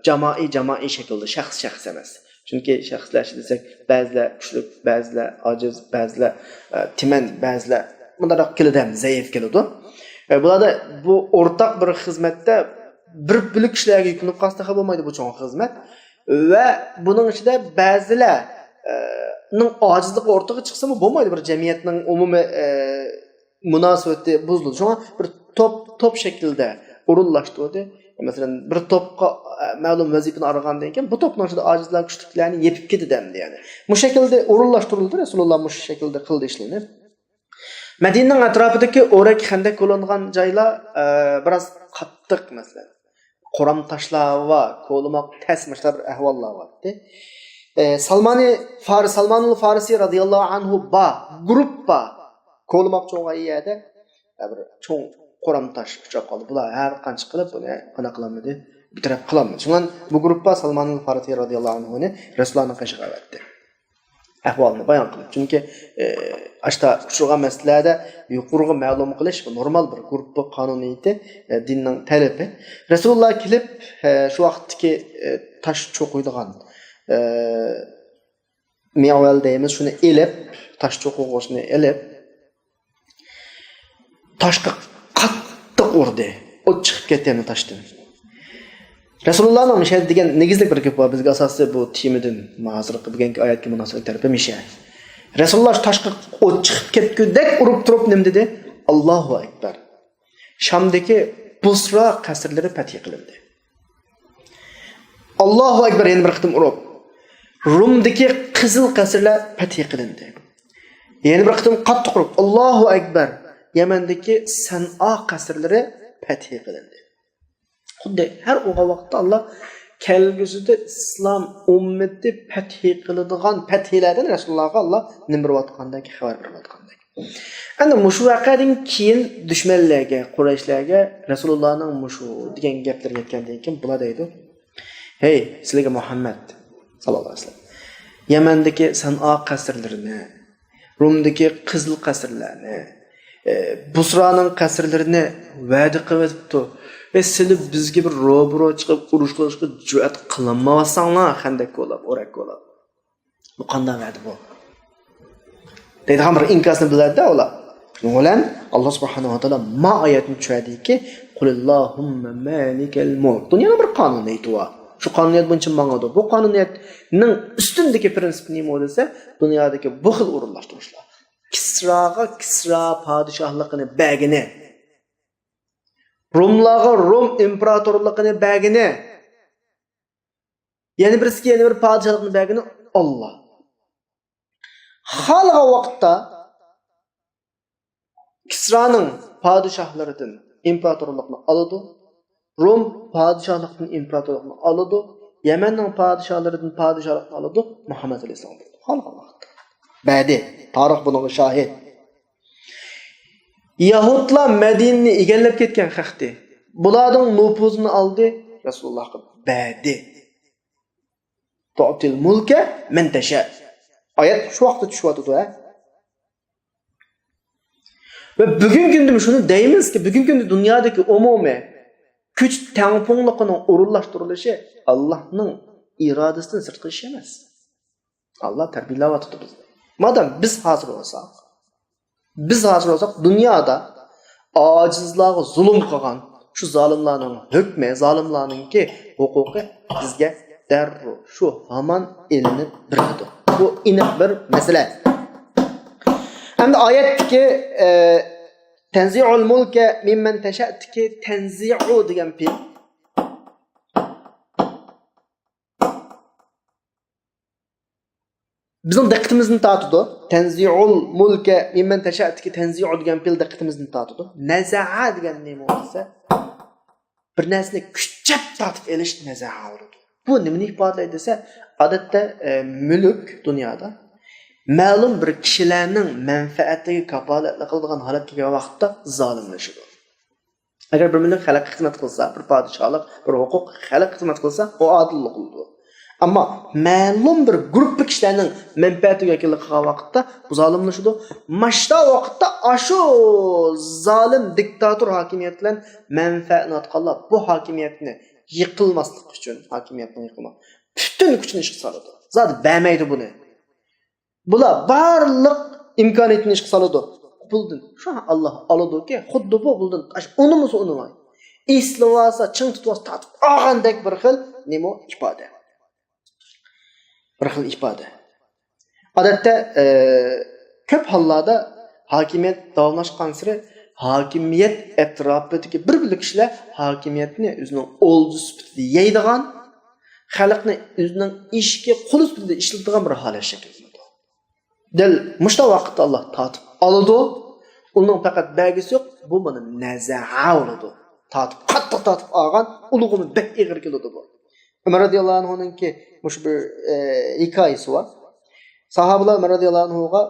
جامائىي، جامائىي شەكىلدە، شەخس، شەخس ئەمەس. چۈنكى شەخسلەر دېسەك، بەزىلەر كۈچلۈك، بەزىلەر ئاجىز، بەزىلەر، ئە، تىمەن، بەزىلەر مۇنداقراق كېلىدۇ، ھەم زەئىپ كېلىدۇ. ئە، بۇلاردا بۇ ئورتاق بىر خىزمەتتە بىر بۆلەك كىشىلەرگە يۈكلىنىپ قالسا تېخى بولمايدۇ بۇ چوڭ خىزمەت. ۋە بۇنىڭ ئىچىدە بەزىلەر، ئە، نىڭ ئاجىزلىقى ئورتىغا چىقسىمۇ بولمايدۇ، بىر جەمئىيەتنىڭ ئومۇمىي، ئە، مۇناسىۋىتى بۇزۇلىدۇ. شۇڭا بىر توپ، توپ شەكلىدە ئورۇنلاشتۇردى. مەسىلەن، بىر توپقا، ئە، مەلۇم ۋەزىپىنى ئارىغاندىن كېيىن، بۇ توپنىڭ ئىچىدە ئاجىزلار، كۈچلۈكلەرنى يېپىپ كېتىدۇ ئەمدى، يەنى. مۇشۇ شەكىلدە ئورۇنلاشتۇرۇلدى، رەسۇلۇللا مۇشۇ شەكىلدە قىلدى ئىشلىرىنى. مەدىنىنىڭ ئەتراپىدىكى ئورەك، خەندەك كولىنىغان جايلار، ئە، بىراز قاتتىق، مەسىلەن، قورام تاشلار بار، كولىماق تەس، مۇشۇنداق بىر ئەھۋاللار بارتتى. ئە، سالمانى فار-، سالمانۇل فارسى رەزىياللاھۇ ئەنھۇ بار، گۇرۇپپا. كولىماق چوڭ يەردە، ئە، بىر چوڭ قورام تاش ئۇچراپ قالدى. بۇلار ھەر قانچە قىلىپ بۇنى قانداق قىلالمىدى؟ بىر تەرەپ قىلالمىدى. شۇڭا بۇ گۇرۇپپا سالمانۇل فارسى رەزىياللاھۇ ئەنھۇنى رەسۇلۇللانىڭ قېشىغا ئەۋەتتى. ئەھۋالنى بايان قىلىپ. چۈنكى، ئە، ئاشتا ئۇچرىغان مەسىلىلەردە يۇقىرىغا مەلۇم قىلىش بۇ نورمال بىر گۇرۇپپا قانۇنىيىتى، ئە، دىننىڭ تەلىپى. رەسۇلۇللا كېلىپ، ئە، شۇ ۋاقىتتىكى، ئە، تاش چوقۇيدىغان، ئە، مىغۋەل دەيمىز، شۇنى ئېلىپ، تاش چوقۇغۇچنى ئېلىپ، تاشقا قاتتىق ئۇردى. ئوت چىقىپ كەتتى يەنە تاشتىن. رەسۇلۇللانىڭ مۇشۇ يەردە دېگەن نېگىزلىك بىر گېپى بار. بىزگە ئاساسىي بۇ تېمىدىن، ھازىرقى بۈگۈنكى ئايەتكە مۇناسىۋەتلىك تەرىپى مۇشۇ. رەسۇلۇللا تاشقا ئوت چىقىپ كەتكۈدەك ئۇرۇپ تۇرۇپ نېمە دېدى؟ ئاللاھۇ ئەكبەر. شامدىكى بۇسرا قەسىرلىرى پەتھى قىلىندى. ئاللاھۇ ئەكبەر، يەنە بىر قېتىم ئۇرۇپ، رومدىكى قىزىل قەسىرلەر پەتھى قىلىندى. يەنە بىر قېتىم قاتتىق ئۇرۇپ، ئاللاھۇ ئەكبەر، يەمەندىكى سەنئا قەسىرلىرى پەتھى قىلىندى. خۇددى ھەر ئۇرغان ۋاقىتتا ئاللا كەلگۈسىدە ئىسلام ئۈممىتى پەتھى قىلىدىغان پەتھىلەردىن رەسۇلۇللاغا ئاللا نېمە بېرىۋاتقاندەك، خەۋەر بېرىۋاتقاندەك. ئەمدى مۇشۇ ۋەقەدىن كېيىن دۈشمەنلەرگە، قۇرەيشلەرگە رەسۇلۇللانىڭ مۇشۇ دېگەن گەپلىرى يەتكەندىن كېيىن بۇلار دەيدۇ: «ھەي، سىلەرگە مۇھەممەد ساللاللاھۇ ئەلەيھى ۋەسەللەم، يەمەندىكى سەنئا قەسىرلىرىنى، رومدىكى قىزىل قەسىرلەرنى، ئە، بۇسرانىڭ قەسىرلىرىنى ۋەدە قىلىۋېتىپتۇ. ئە، سىلى بىزگە بىر روبىرو چىقىپ ئۇرۇش قىلىشقا جۈرئەت قىلالمايۋاتساڭلار خەندەك كولاپ، ئورەك كولاپ.» بۇ قانداق ۋەدە بۇ؟ دەيدىغان بىر ئىنكاسنى بىلەردە ئۇلار. شۇنىڭ بىلەن ئاللا سۇبھانەھۇ ۋە تائالا ما ئايەتنى چۈشۈردىكى، «قۇلىللاھۇممە مالىكەل مۇلك.» دۇنيانىڭ بىر قانۇنىيىتى بار. شۇ قانۇنىيەت بويىچە ماڭىدۇ. بۇ قانۇنىيەتنىڭ ئۈستۈندىكى پرىنسىپ نېمە دېسە، دۇنيادىكى بۇ خىل ئورۇنلاشتۇرۇشلار. كىسراغا كىسرا پادىشاھلىقىنى بەرگىنى، روملارغا روم ئىمپېراتورلۇقىنى بەرگىنى، يەنە بىرسىگە يەنە بىر پادىشاھلىقنى بەرگىنى ئاللا. خالىغان ۋاقىتتا كىسرانىڭ پادىشاھلىرىدىن ئىمپېراتورلۇقنى ئالىدۇ، روم پادىشاھلىقىدىن ئىمپېراتورلۇقنى ئالىدۇ، يەمەننىڭ پادىشاھلىرىدىن پادىشاھلىقنى ئالىدۇ، مۇھەممەد ئەلەيھىسسالام بەردى. خالىغان ۋاقىتتا بەردى. تارىخ بۇنىڭغا شاھىت. يەھۇدلار مەدىنىنى ئىگىلەپ كەتكەن خەقتى. بۇلاردىن نوپۇزىنى ئالدى، رەسۇلۇللاھقا بەردى. تؤتي الملك من تشاء. ئايەت شۇ ۋاقىتتا چۈشۈۋاتىدۇ، ھە؟ ۋە بۈگۈنكى كۈندە شۇنى دەيمىزكى، بۈگۈنكى كۈندە دۇنيادىكى ئومۇمىي كۈچ تەڭپۇڭلۇقىنىڭ ئورۇنلاشتۇرۇلۇشى ئاللاھنىڭ ئىرادىسىدىن سىرتقى ئىش ئەمەس. ئاللا تەربىيەلەۋاتىدۇ بىزنى. مادام بىز ھازىر بولساق، بىز ھازىر بولساق، دۇنيادا ئاجىزلارغا زۇلۇم قىلغان شۇ زالىملارنىڭ ھۆكمى، زالىملارنىڭكى ھوقۇقى بىزگە دەررۇ شۇ ھامان ئېلىنىپ بېرىلىدۇ. بۇ ئېنىق بىر مەسىلە. ئەمدى ئايەتتىكى، ئە، تەنزىئۇل مۇلكە مىممەن تەشەئتىكى تەنزىئۇ دېگەن پېئىل بىزنىڭ دىققىتىمىزنى تارتىدۇ. تەنزىئۇل مۇلكە مىممەن تەشەئتىكى تەنزىئۇ دېگەن پېئىل دىققىتىمىزنى تارتىدۇ. نەزەئە دېگەن نېمە دېسە، بىر نەرسىنى كۈچەپ تارتىپ ئېلىش نەزەئە بولىدۇ. بۇ نېمىنى ئىپادىلەيدۇ دېسە، ئادەتتە، ئە، مۈلۈك دۇنيادا مەلۇم بىر كىشىلەرنىڭ مەنپەئەتىگە كاپالەتلىك قىلىدىغان ھالەتكە كەلگەن ۋاقىتتا زالىملىشىدۇ. ئەگەر بىر مىللەت خەلققە خىزمەت قىلسا، بىر پادىشاھلىق، بىر ھوقۇق خەلققە خىزمەت قىلسا، ئۇ ئادىللىق بولىدۇ. ئەمما مەلۇم بىر گۇرۇپپا كىشىلەرنىڭ مەنپەئەتىگە ۋەكىللىك قىلغان ۋاقىتتا بۇ زالىملىشىدۇ. ماشتا ۋاقىتتا ئاشۇ زالىم دىكتاتور ھاكىمىيەت بىلەن مەنپەئەتلىنىۋاتقانلار بۇ ھاكىمىيەتنى يىقىلماسلىق ئۈچۈن، ھاكىمىيەتنىڭ يىقىلما، پۈتۈن كۈچىنى ئىشقا سالىدۇ. زادى بەرمەيدۇ بۇنى. بۇلار بارلىق ئىمكانىيىتىنى ئىشقا سالىدۇ. بۇلدىن شۇ ئاللا ئالىدۇكى، خۇددى بۇ بۇلدىن ئاش-، ئۇنىمىسا ئۇنىماي. ئېسىلىۋالسا، چىڭ تۇتۇۋالسا، تارتىپ ئالغاندەك بىر خىل نېمە ئىپادە. بىر خىل ئىپادە. ئادەتتە، ئە، كۆپ ھاللاردا ھاكىمىيەت داۋاملاشقانسېرى ھاكىمىيەت ئەتراپىدىكى بىر بىرلىك كىشىلەر ھاكىمىيەتنى ئۆزىنىڭ ئولجىسى سۈپىتىدە يەيدىغان، خەلقنى ئۆزىنىڭ ئېشىكى، قۇلى سۈپىتىدە ئىشلىتىدىغان بىر ھالەت شەكىللىنىدۇ. دەل مۇشۇنداق ۋاقىتتا ئاللا تارتىپ ئالىدۇ. ئۇنىڭ پەقەت بەرگۈسى يوق. بۇ مانا نەزەئە بولىدۇ. تارتىپ، قاتتىق تارتىپ ئالغان، ئۇلىغىمۇ بەك ئېغىر كېلىدۇ بۇ. ئۆمەر رەزىياللاھۇ ئەنھۇنىڭكى مۇشۇ بىر، ئە، ھېكايىسى بار. ساھابىلار ئۆمەر رەزىياللاھۇ ئەنھۇغا،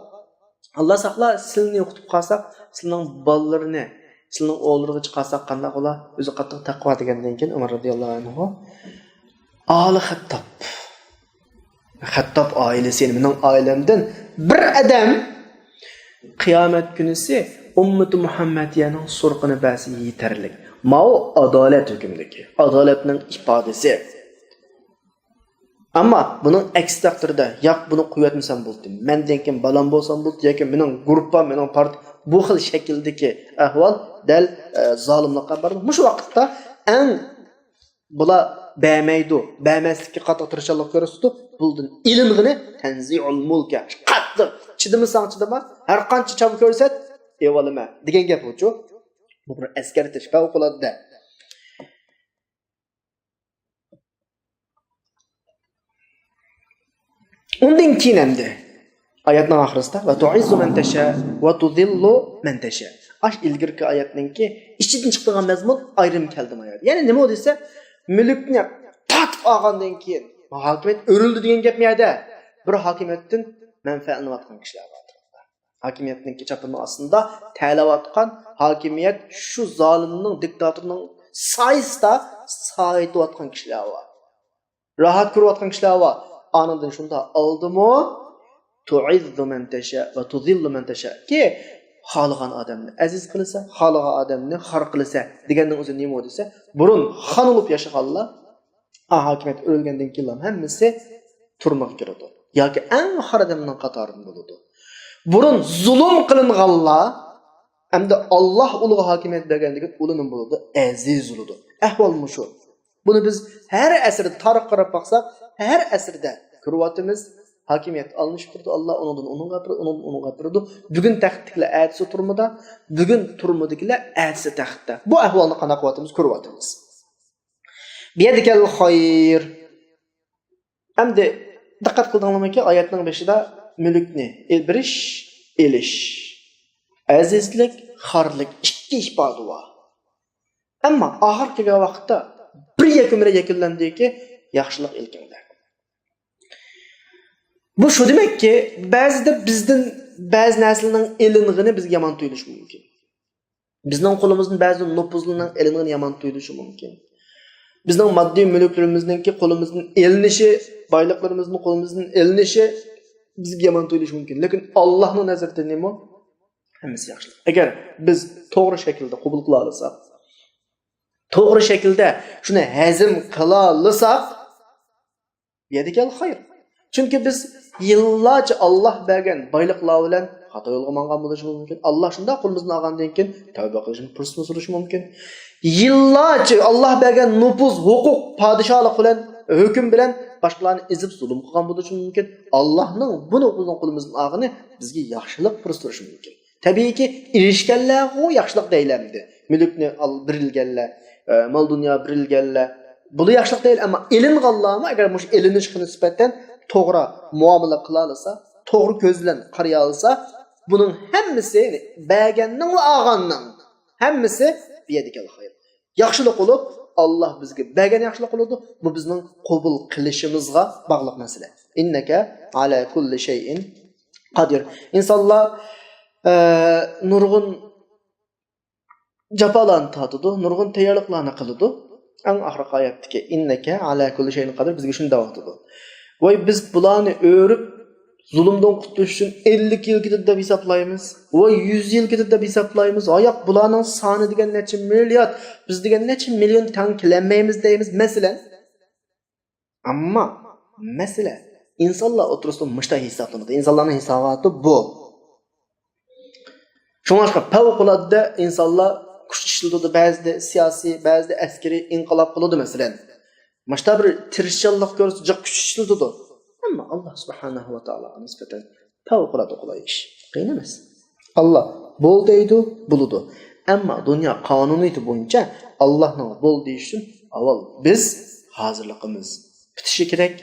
«ئاللا ساقلا، سىلىنى يوقىتىپ قالساق، سىلىنىڭ بالىلىرىنى، سىلىنىڭ ئوغۇللىرىغا چىقارساق قانداق بولا؟ ئۆزى قاتتىق تەقۋا» دېگەندىن كېيىن ئۆمەر رەزىياللاھۇ ئەنھۇ، «ئالى خەتتاب، خەتتاب ئائىلىسى، مېنىڭ ئائىلەمدىن بىر ئادەم قىيامەت كۈنىسى ئۈممىتى مۇھەممەدىيەنىڭ سۇرىقىنى بەرسە يېتەرلىك. ماۋۇ ئادالەت ھۆكمىدىكى، ئادالەتنىڭ ئىپادىسى. ئەمما بۇنىڭ ئەكسى تەقدىردە، ياق، بۇنى قويۇۋەتمىسەم بولدى، مەندىن كېيىن بالام بولسام بولدى، ياكى مېنىڭ گۇرۇپپام، مېنىڭ پارت-، بۇ خىل شەكىلدىكى ئەھۋال دەل، ئە، زالىملىققا بارىدۇ.» مۇشۇ ۋاقىتتا ئەڭ بۇلار بەرمەيدۇ، بەرمەسلىككە قاتتىق تىرىشچانلىق كۆرسىتىدۇ. بۇلدىن ئېلىنغىنى تەنزىئۇل مۇلكە، قاتتىق، چىدىمىساڭ چىدىما، ھەر قانچە چابا كۆرسەت، ئېۋالىمەن دېگەن گەپ بۇچۇ. بۇ بىر ئەسكەرتىش، پەۋقۇلئاددە. ئۇندىن كېيىن ئەمدى ئايەتنىڭ ئاخىرىسىدا، «ۋە تۇئىززۇ مەن تەشا ۋە تۇزىللۇ مەن تەشا.» ئاش ئىلگىرىكى ئايەتنىڭكى ئىچىدىن چىقىدىغان مەزمۇن ئايرىم كەلدى بۇ يەردە. يەنى نېمە دېسە، مۈلۈكنى تارتىپ ئالغاندىن كېيىن، ھاكىمىيەت ئۆرۈلدى دېگەن گەپمۇ يەردە، بىر ھاكىمىيەتتىن مەنپەئەتلىنىۋاتقان كىشىلەر بار. ھاكىمىيەتنىڭكى چاپىنىنىڭ ئاستىدا تەلەۋاتقان، ھاكىمىيەت شۇ زالىمنىڭ، دىكتاتورنىڭ سايىسىدا سايىتىۋاتقان كىشىلەر بار. راھەت كۆرۈۋاتقان كىشىلەر بار. ئانىڭدىن شۇنداق ئالدىمۇ، تۇئىززۇ مەن تەشا ۋە تۇزىللۇ مەن تەشا كى، خالىغان ئادەمنى ئەزىز قىلىسەن، خالىغان ئادەمنى خار قىلىسەن دېگەننىڭ ئۆزى نېمە دېسە، بۇرۇن خان بولۇپ ياشىغانلار، ئا، ھاكىمىيەت ئۆرۈلگەندىن كېيىنلا ھەممىسى تۈرمىگە كىرىدۇ. ياكى ئەڭ خار ئادەمنىڭ قاتارىدىن بولىدۇ. بۇرۇن زۇلۇم قىلىنغانلار ئەمدى ئاللا ئۇلىغا ھاكىمىيەت بەرگەندىن كېيىن ئۇلىنىڭ بولىدۇ، ئەزىز بولىدۇ. ئەھۋال مۇشۇ. بۇنى بىز ھەر ئەسىردە، تارىخقا قاراپ باقساق، ھەر ئەسىردە كۆرۈۋاتىمىز. ھاكىمىيەت ئالمىشىپ تۇرىدۇ، ئاللا ئۇنىڭدىن ئۇنىڭغا بېرىدۇ، ئۇنىڭدىن ئۇنىڭغا بېرىدۇ. بۈگۈن تەختتىكىلەر ئەتىسى تۈرمىدە، بۈگۈن تۈرمىدىكىلەر ئەتىسى تەختتە. بۇ ئەھۋالنى قانداق قىلىۋاتىمىز، كۆرۈۋاتىمىز. بىيەدىكەل خەير. ئەمدى دىققەت قىلدىڭلارمىكىن، ئايەتنىڭ بېشىدا مۈلۈكنى ئېل-، بېرىش، ئېلىش، ئەزىزلىك، خارلىق ئىككى ئىپادە بار. ئەمما ئاخىرى كەلگەن ۋاقىتتا بىر يەكۈن بىلەن يەكۈنلەندىكى ياخشىلىق ئىلكىڭدە. بۇ شۇ دېمەككى، بەزىدە بىزدىن بەزى نەرسىلەرنىڭ ئېلىنغىنى بىزگە يامان تۇيۇلۇشى مۇمكىن. بىزنىڭ قولىمىزدىن بەزى نوپۇزلارنىڭ ئېلىنغىنى يامان تۇيۇلۇشى مۇمكىن. بىزنىڭ ماددىي مۈلۈكلىرىمىزنىڭكى قولىمىزدىن ئېلىنىشى، بايلىقلىرىمىزنىڭ قولىمىزدىن ئېلىنىشى بىزگە يامان تۇيۇلۇشى مۇمكىن. لېكىن ئاللاھنىڭ نەزىرىدە نېمە؟ ھەممىسى ياخشىلىق. ئەگەر بىز توغرا شەكىلدە قوبۇل قىلالىساق، توغرا شەكىلدە شۇنى ھەزىم قىلالىساق، بىيەدىكەل خەير. چۈنكى بىز يىللارچە ئاللاھ بەرگەن بايلىقلار بىلەن خاتا يولغا ماڭغان بولۇشىمىز مۇمكىن. ئاللاھ شۇنداق قولىمىزدىن ئالغاندىن كېيىن تەۋبە قىلىشنى پۇرسىتىمىز بولۇشى مۇمكىن. يىللارچە ئاللاھ بەرگەن نوپۇز، ھوقۇق، پادىشاھلىق بىلەن، ھۆكۈم بىلەن باشقىلارنى ئېزىپ زۇلۇم قىلغان بولۇشىمىز مۇمكىن. ئاللاھنىڭ بۇنى بىزنىڭ قولىمىزدىن ئالغىنى بىزگە ياخشىلىق پۇرسىتى بولۇشى مۇمكىن. تەبىئىيكى، ئېرىشكەنلەرغۇ ياخشىلىق دەيلى ئەمدى. مۈلۈكنى ئال-، بېرىلگەنلەر، ئە، مال-دۇنيا بېرىلگەنلەر. بۇلا ياخشىلىق دەيلى، ئەمما ئېلىنغانلارمۇ ئەگەر مۇشۇ ئېلىنىشقا نىسبەتەن توغرا مۇئامىلە قىلالىسا، توغرا كۆز بىلەن قارىيالىسا، بۇنىڭ ھەممىسى، يەنى بەرگەننىڭ ۋە ئالغاننىڭ ھەممىسى بىيەدىكەل خەير. ياخشىلىق بولۇپ، ئاللاھ بىزگە بەرگەن ياخشىلىق بولىدۇ. بۇ بىزنىڭ قوبۇل قىلىشىمىزغا باغلىق مەسىلە. ئىننەكە ئالا كۇللى شەيئىن قادىر. ئىنسانلار، ئە، نۇرغۇن جاپالارنى تارتىدۇ، نۇرغۇن تەييارلىقلارنى قىلىدۇ. ئەڭ ئاخىرقى ئايەتتىكى «ئىننەكە ئالا كۇللى شەيئىن قادىر» بىزگە شۇنى دەۋاتىدۇ. ۋاي، بىز بۇلارنى ئۆرۈپ، زۇلۇمدىن قۇتۇلۇش ئۈچۈن ئەللىك يىل كېتىدۇ دەپ ھېسابلايمىز. ۋاي، يۈز يىل كېتىدۇ دەپ ھېسابلايمىز. ھاياق، بۇلارنىڭ سانى دېگەن نەچچە مىليارد، بىز دېگەن نەچچە مىليون تەڭ كېلەلمەيمىز دەيمىز، مەسىلەن. ئەمما مەسىلە ئىنسانلار ئوتتۇرىسىدا مۇشۇنداق ھېسابلىنىدۇ. ئىنسانلارنىڭ ھېساباتى بۇ. شۇڭلاشقا پەۋقۇلئاددە ئىنسانلار كۈچ ئىشلىتىدۇ، بەزىدە سىياسىي، بەزىدە ئەسكىرىي ئىنقىلاب قىلىدۇ، مەسىلەن. مۇشۇنداق بىر تىرىشچانلىق كۆرسىتىدۇ، جىق كۈچ ئىشلىتىدۇ. ئەمما ئاللاھ سۇبھانەھۇ ۋە تائالاغا نىسبەتەن پەۋقۇلئاددە قولاي ئىش. قىيىن ئەمەس. ئاللاھ بول دەيدۇ، بولىدۇ. ئەمما دۇنيا قانۇنىيىتى بويىچە ئاللاھنىڭ بول دېيىشى ئۈچۈن ئاۋۋال بىز ھازىرلىقىمىز پۈتۈشى كېرەك.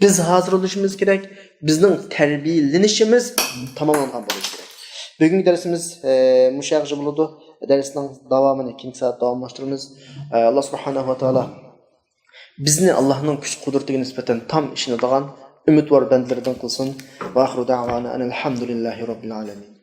بىز ھازىرلىنىشىمىز كېرەك. بىزنىڭ تەربىيەلىنىشىمىز تاماملانغان بولۇشى كېرەك. بۈگۈنكى دەرسىمىز، ئە، مۇشۇ يەرگىچە بولىدۇ. دەرسنىڭ داۋامىنى كېيىنكى سائەت داۋاملاشتۇرىمىز. ئە، ئاللاھ سۇبھانەھۇ ۋە تائالا بىزنى ئاللاھنىڭ كۈچ قۇدرىتىگە نىسبەتەن تام ئىشىنىدىغان، ئۈمىدۋار بەندىلىرىدىن قىلسۇن. ۋە ئاخىرۇ دەئۋانا ئەنىل ھەمدۇلىللاھى رەببىل ئالەمىن.